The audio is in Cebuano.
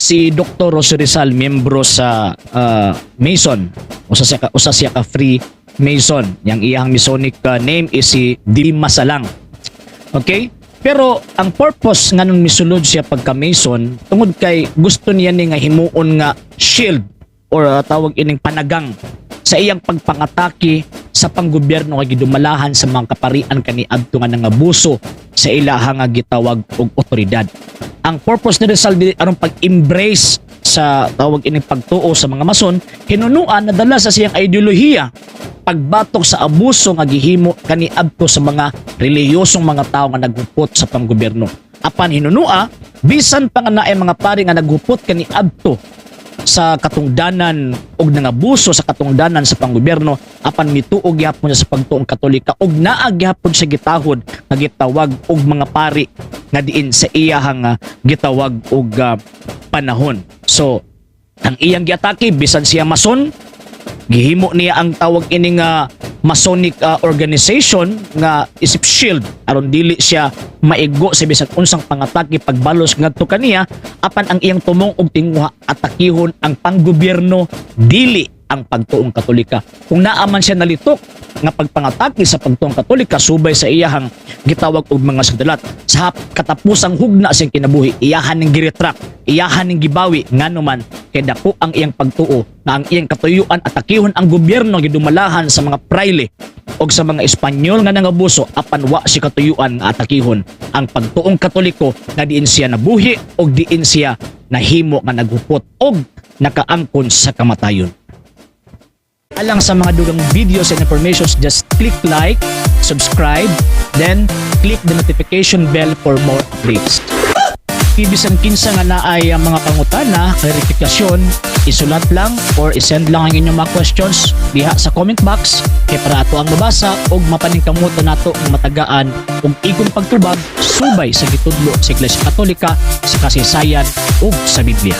Si Dr. Jose Rizal, miyembro sa Mason, usa siya ka Free Mason. Yang iyang Masonic name is si Di Masalang. Okay? Pero ang purpose nga nung misulod siya pagka Mason, tungod kay gusto niya ni nga himuon nga shield or tawag ining panagang sa iyang pagpangatake sa panggobyerno nga gidumalahan sa mga kaparian kaniadto nga nangabuso sa ilaha nga gitawag og otoridad. Ang purpose ni Rizal di aron pag-embrace sa tawag ining pagtuo sa mga Mason, hinunuan nadala sa siyang ideolohiya pagbatok sa abuso nga gihimo kaniadto sa mga relihiyosong mga tao nga naghupot sa panggobyerno. Apan hinunua, bisan pa nga naay mga pari nga naghupot kaniadto sa katungdanan og nangabuso sa katungdanan sa panggobyerno, apan mituo gihapon siya sa pagtuong Katolika og naa gihapon siya gitahod nga gitawag og mga pari nga diin sa iyahang gitawag og panahon. So ang iyang giatake, bisan siya Mason, gihimo niya ang tawag ini nga Masonic organization nga isip shield aron dili siya maigo sa bisan unsang pangatake, pagbalos ngadto kaniya, apan ang iyang tumong og tinguha, atakihon ang panggobyerno, dili ang pagtuong Katolika. Kung naa man siya nalitok nga pagpangatake sa pagtuong Katolika subay sa iyahang gitawag og mga sudalat, sa katapusang hugna siyang kinabuhi, iyahan ning giretract, iyahan ning gibawi, ngano man kay dako ang iyang pagtuo nga ang iyang katuyuan, atakihon ang gobyerno gidumalahan sa mga prayle og sa mga Espanyol nga nangabuso, apan wa si katuyuan nga atakihon ang pagtuong Katoliko nga diin siya nabuhi og diin siya nahimo nga naghupot og nakaangkon sa kamatayon. Alang sa mga dugang videos and informations, just click like, subscribe, then click the notification bell for more updates. Bisan kinsa nga naay ang mga pangutana, klarifikasyon, isulat lang or isend lang ang inyong mga questions diha sa comment box kay para ato ang mabasa og mapaningkamutan nato ang matagaan og igong pagtubag subay sa gitudlo sa Iglesia Katolika, sa kasaysayan ug sa Biblia.